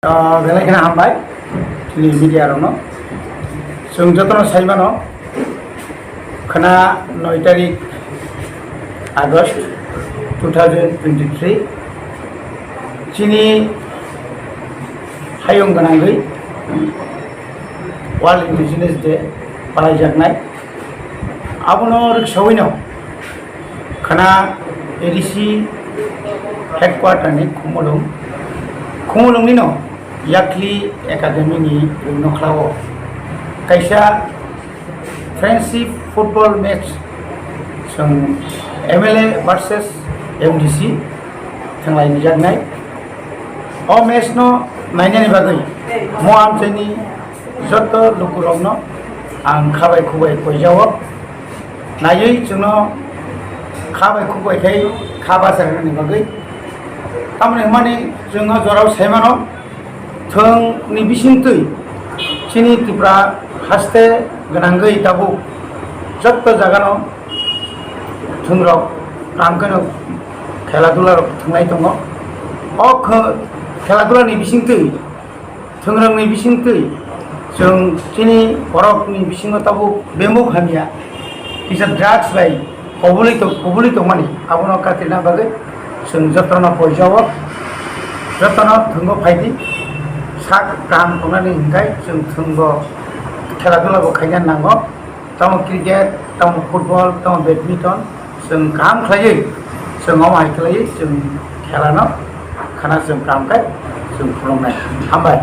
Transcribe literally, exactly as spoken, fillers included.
Ah, belai kheno hambai chini media rokno. Chwng jotono sai mano, khwna noi tarik August two thousand twenty-three, chini hayung gwnangwi World Indigenous Day palaijaknai. Abono rwksawino khwna A D C headquarter ni Khumulwng, Khumulwng nino Yakli Academy ni rwngnokhla o kaisa friendship football match chwng M L A versus M D C thwnglai nijaknai. O match no nainani bagwi mo amchaini joto lukurokno ang khabai khubai koijao. Naiwi chwngno khabai khubai khai kha bachai rwnani bagwi. Tamoni hwnmani chwngno jorao sai mano, thwngni bisingtwi chini Tripura haste gwnangwi tabuk joto jagano thwngrok kaham kheno khela dula rok thwnglai tongo. O khe-, khela dula ni bisingtwi, thwngrokni bisingtwi chwng chini borokni bisingo tabuk bemuk hamya kisa drugs bai koboli tong-, koboli tongmani, abono katirna bagwi chwng jotono poijao, jotono thwngo phaidi, sak kaham tongnani hinkhai chwng thwngo khela dula bo khaina nango. Tamo cricket, tamo football, tamo badminton, chwng kaham khlaiwi, chwng omo hai khlaiwi, chwng khelano khana chwng kaham khe chwng phunuknai. Hambai.